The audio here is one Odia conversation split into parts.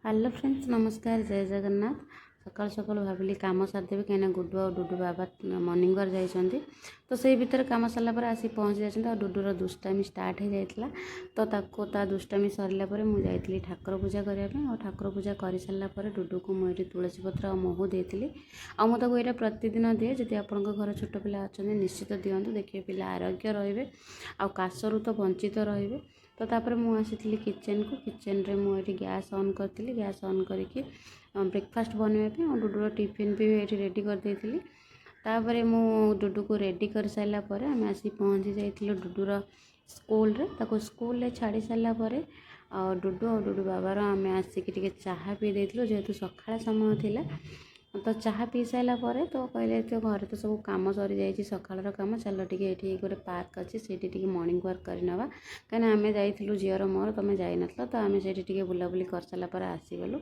ହ୍ୟାଲୋ ଫ୍ରେଣ୍ଡସ୍, ନମସ୍କାର, ଜୟ ଜଗନ୍ନାଥ। ସକାଳୁ ସକାଳୁ ଭାବିଲି କାମ ସାରିଦେବି, କାହିଁକିନା ଗୁଡୁ ଆଉ ଡୁଡୁ ବାବା ମର୍ଣ୍ଣିଂ ୱାକ୍ ଯାଇଛନ୍ତି। ତ ସେଇ ଭିତରେ କାମ ସାରିଲା ପରେ ଆସି ପହଞ୍ଚି ଯାଇଛନ୍ତି ଆଉ ଡୁଡୁର ଦୁଷ୍ଟାମି ଷ୍ଟାର୍ଟ ହେଇଯାଇଥିଲା। ତ ତାକୁ ତା ଦୁଷ୍ଟାମି ସରିଲା ପରେ ମୁଁ ଯାଇଥିଲି ଠାକୁର ପୂଜା କରିବା ପାଇଁ। ଆଉ ଠାକୁର ପୂଜା କରିସାରିଲା ପରେ ଡୁଡୁକୁ ମୁଁ ଏଇଠି ତୁଳସୀ ପତ୍ର ଆଉ ମହୁ ଦେଇଥିଲି। ଆଉ ମୁଁ ତାକୁ ଏଇଟା ପ୍ରତିଦିନ ଦିଏ। ଯଦି ଆପଣଙ୍କ ଘରେ ଛୋଟ ପିଲା ଅଛନ୍ତି, ନିଶ୍ଚିତ ଦିଅନ୍ତୁ। ଦେଖିବେ, ପିଲା ଆରୋଗ୍ୟ ରହିବେ ଆଉ କାଶରୁ ତ ବଞ୍ଚିତ ରହିବେ। ତ ତାପରେ ମୁଁ ଆସିଥିଲି କିଚେନ୍କୁ। କିଚେନ୍ରେ ମୁଁ ଏଇଠି ଗ୍ୟାସ୍ ଅନ୍ କରିଥିଲି। ଗ୍ୟାସ୍ ଅନ୍ କରିକି ବ୍ରେକଫାଷ୍ଟ ବନେଇବା ପାଇଁ ଆଉ ଡୁଡୁର ଟିଫିନ୍ ବି ଏଇଠି ରେଡ଼ି କରିଦେଇଥିଲି। ତାପରେ ମୁଁ ଡୁଡୁକୁ ରେଡ଼ି କରିସାରିଲା ପରେ ଆମେ ଆସି ପହଞ୍ଚି ଯାଇଥିଲୁ ଡୁଡୁର ସ୍କୁଲରେ। ତାକୁ ସ୍କୁଲରେ ଛାଡ଼ି ସାରିଲା ପରେ ଆଉ ଡୁଡୁ ଆଉ ଡୁଡୁ ବାବାର ଆମେ ଆସିକି ଟିକେ ଚାହା ପିଇ ଦେଇଥିଲୁ, ଯେହେତୁ ସକାଳ ସମୟ ଥିଲା। ତ ଚାହା ପିଇ ସାରିଲା ପରେ ତ କହିଲେ, ତ ଘରେ ତ ସବୁ କାମ ସରିଯାଇଛି, ସକାଳର କାମ, ଚାଲ ଟିକେ ଏଇଠି ଗୋଟେ ପାର୍କ ଅଛି, ସେଇଠି ଟିକେ ମର୍ଣ୍ଣିଂ ୱାକ୍ କରିନେବା। କାହିଁକିନା ଆମେ ଯାଇଥିଲୁ ଝିଅର ମୋର, ତୁମେ ଯାଇନଥିଲ। ତ ଆମେ ସେଇଠି ଟିକେ ବୁଲାବୁଲି କରିସାରିଲା ପରେ ଆସିଗଲୁ।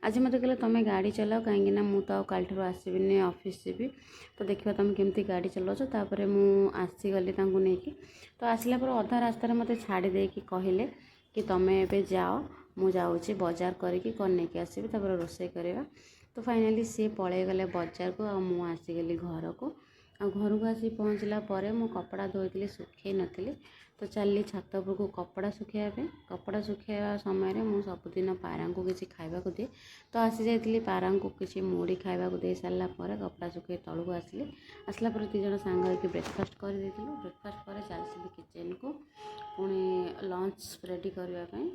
ଆଜି ମୋତେ କହିଲେ, ତୁମେ ଗାଡ଼ି ଚଲାଅ, କାହିଁକିନା ମୁଁ ତ ଆଉ କାଲିଠାରୁ ଆସିବିନି, ଅଫିସ୍ ଯିବି। ତ ଦେଖିବା ତୁମେ କେମିତି ଗାଡ଼ି ଚଲାଉଛ। ତାପରେ ମୁଁ ଆସିଗଲି ତାଙ୍କୁ ନେଇକି। ତ ଆସିଲା ପରେ ଅଧା ରାସ୍ତାରେ ମୋତେ ଛାଡ଼ି ଦେଇକି କହିଲେ କି ତୁମେ ଏବେ ଯାଅ, ମୁଁ ଯାଉଛି ବଜାର କରିକି କ'ଣ ନେଇକି ଆସିବି, ତାପରେ ରୋଷେଇ କରିବା। ତ ଫାଇନାଲି ସିଏ ପଳେଇଗଲେ ବଜାରକୁ ଆଉ ମୁଁ ଆସିଗଲି ଘରକୁ। ଆଉ ଘରକୁ ଆସି ପହଞ୍ଚିଲା ପରେ ମୁଁ କପଡ଼ା ଧୋଇଥିଲି, ଶୁଖେଇ ନଥିଲି। ତ ଚାଲିଲି ଛାତ ଉପରକୁ କପଡ଼ା ଶୁଖେଇବା ପାଇଁ। କପଡ଼ା ଶୁଖେଇବା ସମୟରେ ମୁଁ ସବୁଦିନ ପାରାଙ୍କୁ କିଛି ଖାଇବାକୁ ଦିଏ। ତ ଆସିଯାଇଥିଲି, ପାରାଙ୍କୁ କିଛି ମୁଢ଼ି ଖାଇବାକୁ ଦେଇ ସାରିଲା ପରେ କପଡ଼ା ଶୁଖେଇ ତଳକୁ ଆସିଲି। ଆସିଲା ପରେ ଦୁଇ ଜଣ ସାଙ୍ଗ ହେଇକି ବ୍ରେକଫାଷ୍ଟ କରିଦେଇଥିଲୁ। ବ୍ରେକଫାଷ୍ଟ ପରେ ଚାଲିଥିଲି କିଚେନ୍କୁ ପୁଣି ଲଞ୍ଚ ରେଡ଼ି କରିବା ପାଇଁ।